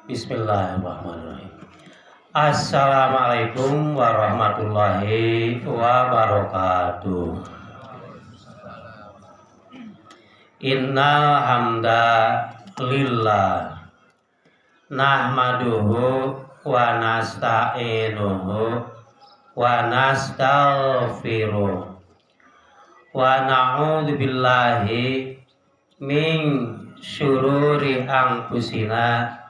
Bismillahirrahmanirrahim. Assalamualaikum warahmatullahi wabarakatuh. Innal hamda lillah nahmaduhu wa nasta'inuhu wa nastaghfiruh wa na'udzu billahi min syururi anfusina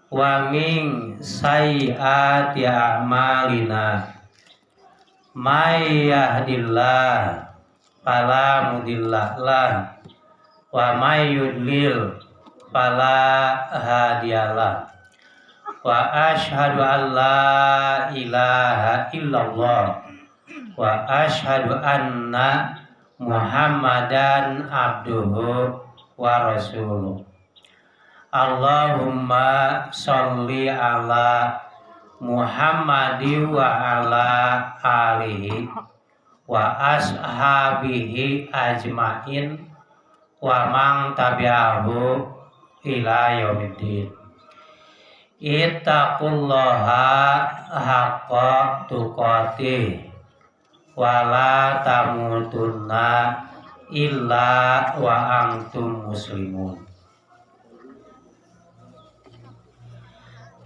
wa min sayyiati a'malina. May yahdillah fala mudhillalah wa may yudlil fala hadiyalah. Wa asyhadu an la ilaha illallah wa asyhadu anna Muhammadan abduhu wa rasuluh. Allahumma sholli ala Muhammadi wa ala alihi wa ashabihi ajmain wa man tabi'ahu ila yaumiddin. Ittaqullaha haqqa tuqatih wa la tamutunna illa wa antum muslimun.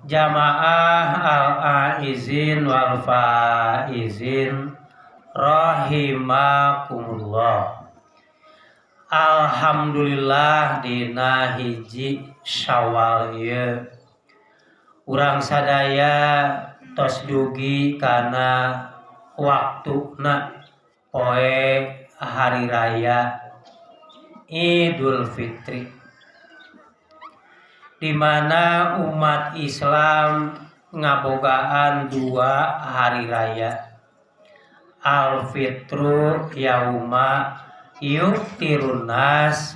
Jamaah al-aizin wal faizin rahimakumullah. Alhamdulillah dina hiji Syawal ieu urang sadaya tos dugi kana waktuna poe hari raya Idul Fitri, di mana umat Islam ngabogaan dua hari raya. Al-Fitru yauma yuftirun nas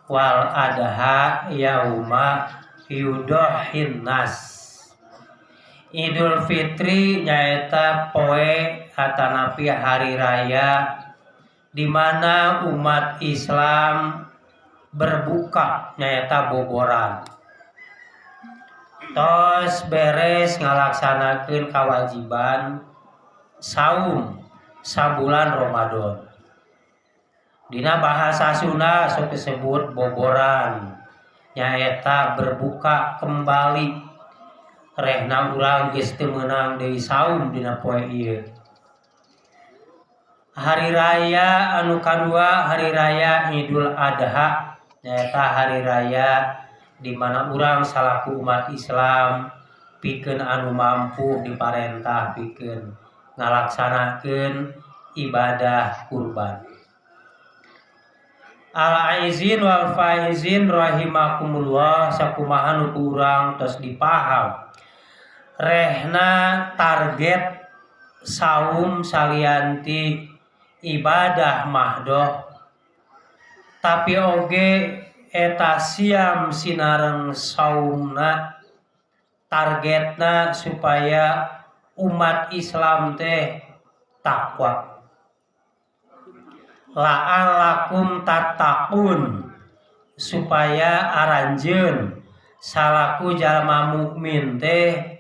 wal adha yauma yudohin nas. Idul Fitri nyaeta poe atanapi hari raya di mana umat Islam berbuka, nyaeta boboran. Tos beres ngalaksanakeun kewajiban saum sabulan Ramadan. Dina bahasa Sunda sok disebut boboran, nyaeta berbuka kembali. Rehna urang geus teu meunang deui saum dina poe ieu. Hari raya anu kadua, hari raya Idul Adha, nyaeta hari raya di mana urang salaku umat Islam pikeun anu mampu diparentah pikeun ngalaksanakeun ibadah kurban. Al-aizin wal faizin rahimakumullah, sakumaha nu ku urang tos dipaham rehna target saum salianti ibadah mahdoh, tapi oge eta siam sinareng saumna targetna supaya umat Islam teh takwa. La'allakum tattaqun, supaya aranjeun salaku jalma mukmin teh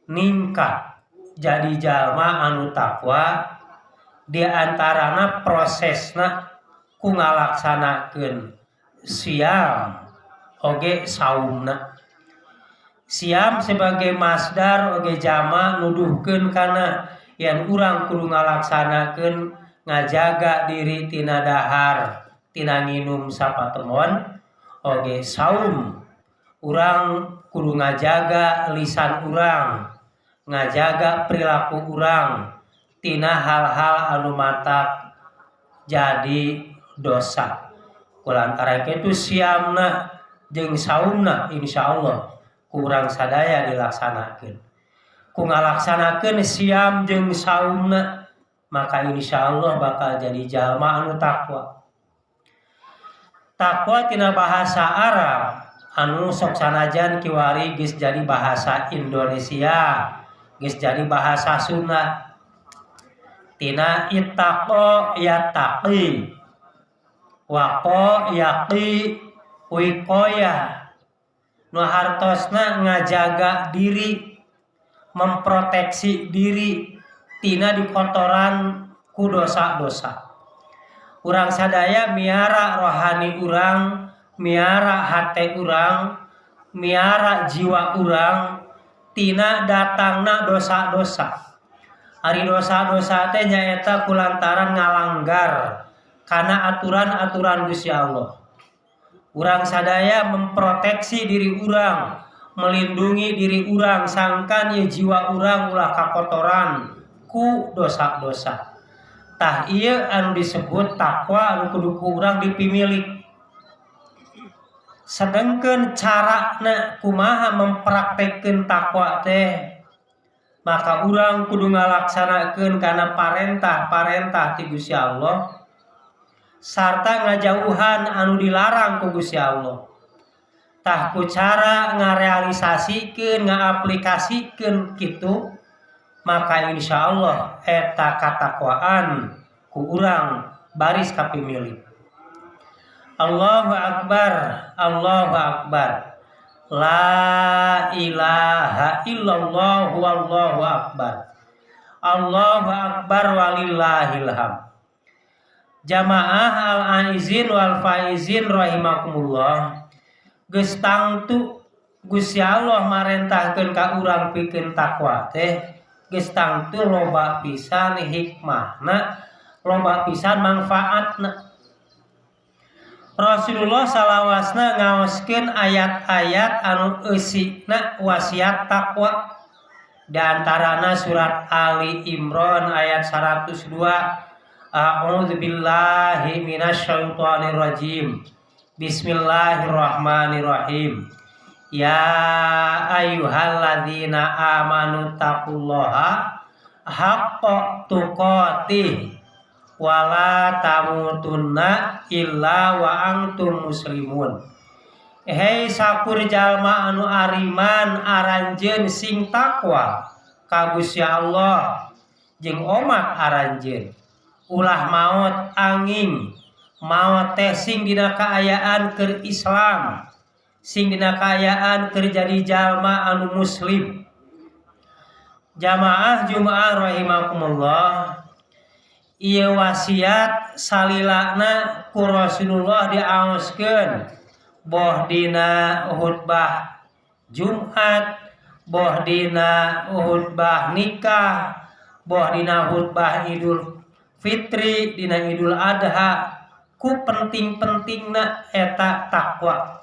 ningkat jadi jalma anu takwa. Di antarana prosesna ku ngalaksanakeun siam oge saumna. Siam sebagai masdar oge jama nuduhkeun kana yen urang kudu ngalaksanakeun ngajaga diri tina dahar tina nginum sapatemon. Oge saum urang kudu ngajaga lisan urang, ngajaga perilaku urang tina hal-hal anu matak jadi dosa. Kulantaran itu siamna jeung saumna insyaallah kurang sadaya dilaksanakeun. Ku ngalaksanakeun siam jeung saumna maka insyaallah bakal jadi jalma anu takwa. Takwa tina bahasa Arab anu sok sanajan kiwari geus jadi bahasa Indonesia, geus jadi bahasa Sunda. Tina ittaqo yattaqi waqo yaqi wiqoya. Nu hartosna ngajaga diri, memproteksi diri tina dikotoran ku dosa-dosa. Urang sadaya miara rohani urang, miara hate urang, miara jiwa urang tina datangna dosa-dosa. Ari dosa-dosa teh nyaeta kulantaran ngalanggar kana aturan-aturan Gusti Allah. Urang sadaya memproteksi diri urang, melindungi diri urang sangkan ye jiwa urang ulah kakotoran ku dosa-dosa. Tah ieu anu disebut takwa anu kudu ku urang dipimilik. Sedengkeun carana kumaha mempraktekkeun takwa teh, maka urang kudu ngalaksanakeun kana parentah-parentah ti Gusti Allah sarta ngajauhan anu dilarang ku Gusti Allah. Tah ku cara ngarealisasikeun, ngaaplikasikeun kitu, maka insya Allah eta katakwaan ku urang baris kapimilik. Allahu Akbar, Allahu Akbar, la ilaha illallah wallahu akbar, Allahu akbar walillahilham. Jamaah al-aizin wal faizin rahimakumullah, geus tangtu Gusti Allah marentahkeun ka urang pikeun takwa teh geus tangtu loba pisan hikmahna, loba pisan manfaatna. Rasulullah salawasna ngaoskeun ayat-ayat anu eusina wasiat takwa. Di antarana surat Ali Imran ayat 102, A'udzubillahi minasyaitonirrajim. Bismillahirrahmanirrahim. Ya ayyuhalladzina amanu taqullaha haqqa tuqatih wala tamutunna illa wa antum muslimun. Hei sakur jalma anu ariman, aranjeun sing takwa ka Gusti Allah jeung omat aranjeun. Ulah maot angin maot teh sing dina kaayaan keur Islam, sing dina kaayaan keur jadi jalma anu muslim. Jamaah Jumaah rahimakumullah, ieu wasiat salilana ku Rasulullah diaoskeun boh dina khutbah Jumat, boh dina khutbah nikah, boh dina khutbah Idul Fitri, dina Idul Adha, ku penting-pentingna eta takwa.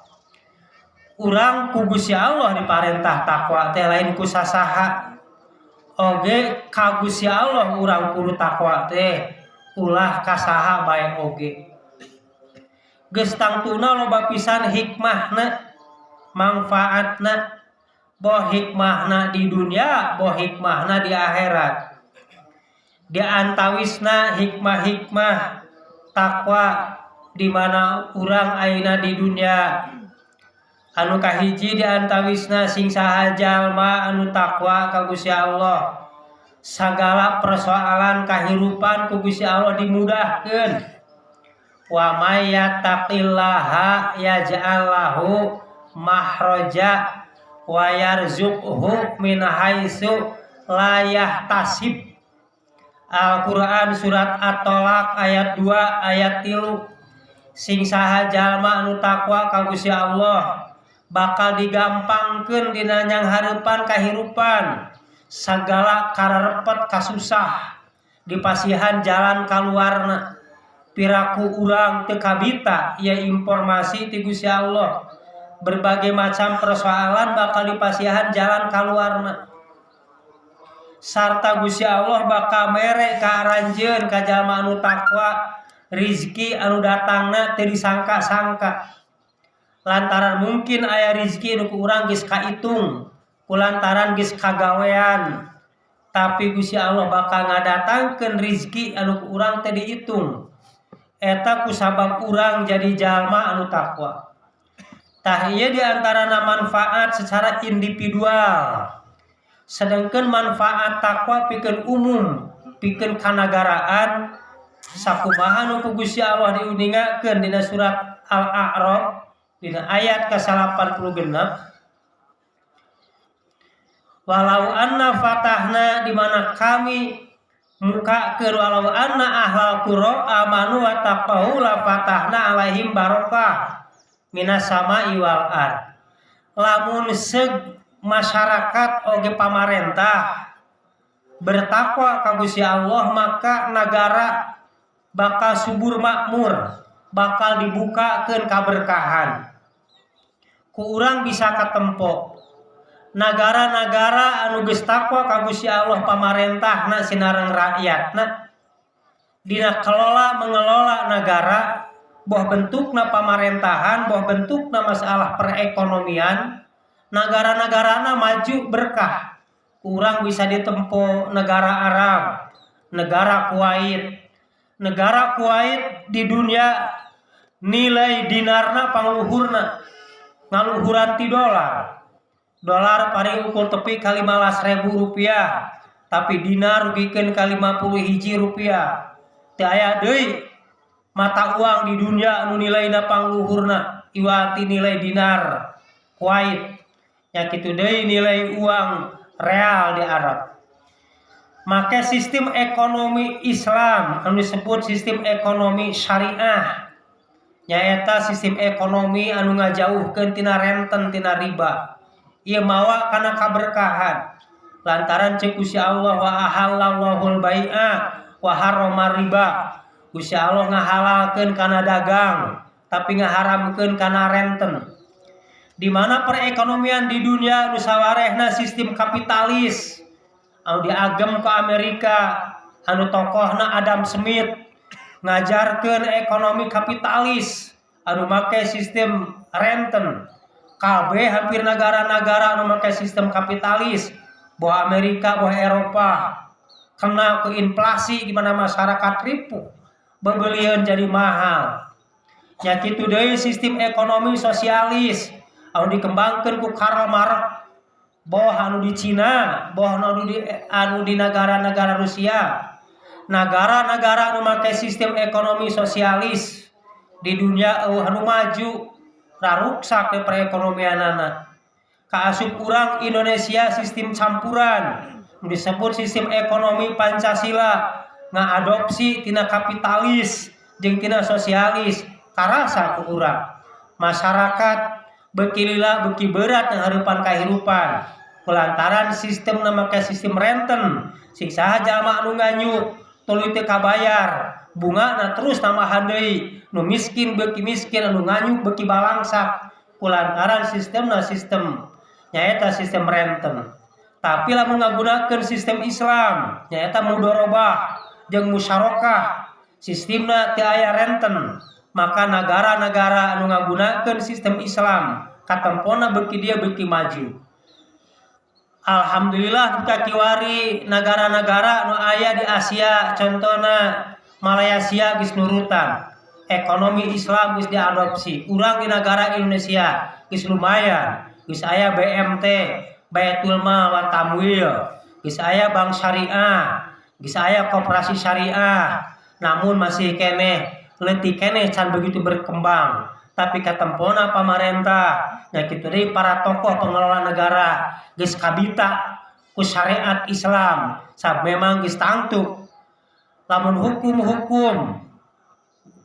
Urang ku Gusti Allah diparentah takwa teh, lain ku sasaha oge. Ka Gusti Allah urang kudu takwa teh, ulah ka saha bae oge. Geus tangtuna loba pisan hikmahna, manfaatna, boh hikmahna di dunia, boh hikmahna di akhirat. Di antawisna hikmah-hikmah takwa di mana urang ayeuna di dunia, anu kahiji di antawisna, sing saha jalma anu takwa ka Gusti Allah, sagala persoalan kahirupan ku Gusti Allah dimudahkeun. Wa may yattaqillaha yaj'al lahu makhraja wa yarzuqhu min haitsu la yahtasib. Al-Qur'an surat At-Tolak ayat 2 ayat 3. Sing saha jalma anu takwa ka Gusti Allah bakal digampangkeun dina nyanghareupan kahirupan, sagala kararepet kasusah dipasihan jalan kaluarna. Piraku urang teu kabita ya informasi ti Gusti Allah, berbagai macam persoalan bakal dipasihan jalan kaluarna, sarta Gusti Allah bakal mere ka aranjeun, ka jalma anu takwa, rizki anu datangna teu disangka-sangka, lantaran mungkin aya rizki nu ku urang geus kaitung kulantaran geus kagawean, tapi Gusti Allah bakal ngadatangkeun rizki anu ku urang teu diitung eta kusabab urang jadi jalma anu takwa. Tah, ieu di antarana manfaat secara individual. Sedangkan manfaat takwa pikeun umum, pikeun kanagaraan, sakumaha nu ku Gusti Allah diuningakeun dina surat Al-A'raf dina ayat ke-86. Walau anna fatahna, di mana kami mukakeun, walau anna ahlal qura amanu wa taqau la fatahna alaihim barakah minas sama'i wal ard. Lamun seg masyarakat oge pamarentah bertakwa ka Gusti Allah, maka negara bakal subur makmur, bakal dibukakeun kaberkahan. Ku urang bisa katempo negara-negara anu geus takwa ka Gusti Allah pamarentahna sinareng rakyatna dina kelola mengelola negara, boh bentukna pamarentahan, boh bentukna masalah perekonomian, negara-negarana maju berkah. Kurang bisa ditempo negara Arab, negara Kuwait. Negara Kuwait di dunia nilai dinarna pangluhurna, ngaluhuran ti dolar. Dolar paling ukur tepi ka 15.000 rupiah, tapi dinar rugikeun ka 51 rupiah. Teu aya deui mata uang di dunia anu nilaina pangluhurna iwati nilai dinar Kuwait. Ya kitu deui nilai uang real di Arab. Maka sistem ekonomi Islam anu disebut sistem ekonomi syariah, nyaeta sistem ekonomi anu ngajauhkeun tina renten, tina riba. Ieu mawa kana kaberkahan lantaran cek Gusti Allah wa ahallallahul bai'a wa harrama riba. Gusti Allah ngahalalkeun kana dagang tapi ngaharamkeun kana renten. Di mana perekonomian di dunia nu sawarehna sistem kapitalis anu diagem ke Amerika, anu tokohna Adam Smith ngajarkeun ekonomi kapitalis anu make sistem renten. Kabeh hampir negara-negara anu make sistem kapitalis, boh Amerika boh Eropa, kena ke inflasi di mana masyarakat ripuh, bebelian jadi mahal. Ya kitu deui sistem ekonomi sosialis anu dikembangkeun ku Karl Marx, boh anu di Cina, boh anu di negara-negara Rusia. Negara-negara anu make sistem ekonomi sosialis di dunia euweuh anu maju, raruksak di perekonomianana. Kaasup urang Indonesia sistem campuran disebut sistem ekonomi Pancasila, ngaadopsi tina kapitalis jeung tina sosialis. Karasa ku urang masyarakat beuki lila beuki berat ngaharipan kahirupan kulantaran sistem make sistem renten. Sing saha jalma anu nganyuk tuluy teu kabayar, bungana terus tambahan deui, nu miskin beuki miskin, anu nganyuk beuki balangsak kulantaran sistemna sistem nyaeta sistem renten. Tapi lamun ngagunakeun sistem Islam nyaeta mudorobah jeung musyarakah, sistemna teu aya renten, maka negara-negara anu ngagunakeun sistem Islam katempona beuki dia beuki maju. Alhamdulillah duka kiwari negara-negara anu aya di Asia, contohna Malaysia, geus nurutan ekonomi Islam, geus diadopsi. Urang di negara Indonesia geus lumayan, geus aya BMT, Baitul Mal wa Tamwil, geus aya bank syariah, geus aya koperasi syariah, namun masih keneh leutik keneh, can begitu berkembang. Tapi katempona pamarentah nya kitu deui para tokoh pengelola negara geus kabita ku syariat Islam, sab memang geus tangtu lamun hukum-hukum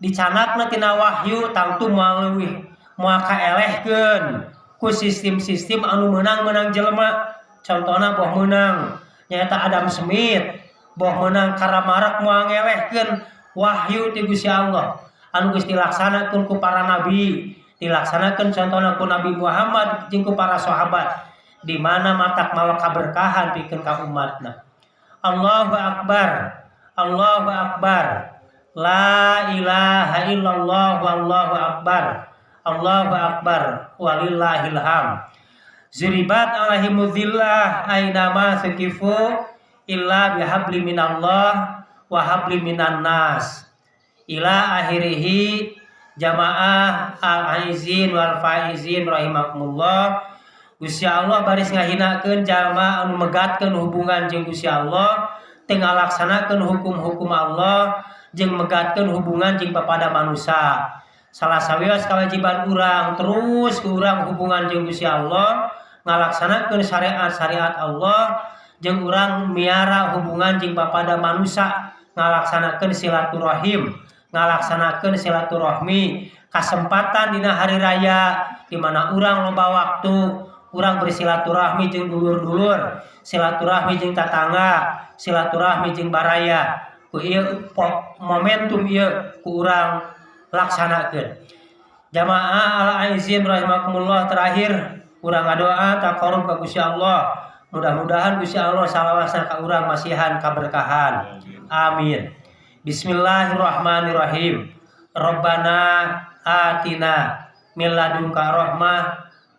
dicanakna tina wahyu tangtu moal leuwih, moal kaelehkeun ku sistem-sistem anu meunang-meunang jelema. Contohna boh meunang nyaeta Adam Smith, boh meunang Karl Marx, moal ngelehkeun wahyu ti Gusti Allah anu geus dilaksanakeun ku para nabi, dilaksanakeun contohna ku Nabi Muhammad jeung ku para sahabat, di mana matak mawa kaberkahan pikeun ka umatna. Allahu akbar, Allahu akbar, la ilaha illallah wallahu akbar, Allahu akbar walillahil hamd. Zuribat alaihimu dzillah ainama suqifu illa bihabli minallah wa habli minan nas ila akhirih. Jamaah al-aizin wal faizin rahimakumullah, Gusti Allah baris ngahinakeun jalma anu megatkeun hubungan jeung Gusti Allah, teu ngalaksanakeun hukum-hukum Allah, jeung megatkeun hubungan jeung papada manusia. Salah sawios kewajiban urang terus ku urang hubungan jeung Gusti Allah. ngalaksanakeun syariat-syariat Allah, jeung urang miara hubungan jeung papada manusia, ngalaksanakeun silaturahim, ngalaksanakeun silaturahmi. Kesempatan dina hari raya di mana urang loba waktu, urang bersilaturahmi jeung dulur-dulur, silaturahmi jeung tatangga, silaturahmi jeung baraya. Ku ieu momentum ieu ku urang laksanakeun. Jamaah al aizin rahimakumullah, terakhir urang ngadoa taqarrub ka Gusti Allah. Mudah-mudahan Gusti Allah salawasna ka urang masihan kaberkahan. Amin. Bismillahirrahmanirrahim. Rabbana atina min ladunka rahmah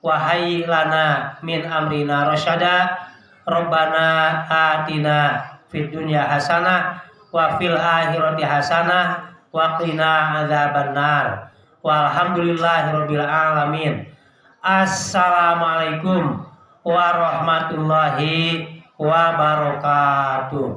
wa hayyi lana min amrina rasyada. Rabbana atina fid dunya hasanah wa fil akhirati hasanah wa qina adzabannar. Walhamdulillahirabbil alamin. Assalamualaikum warahmatullahi wabarakatuh.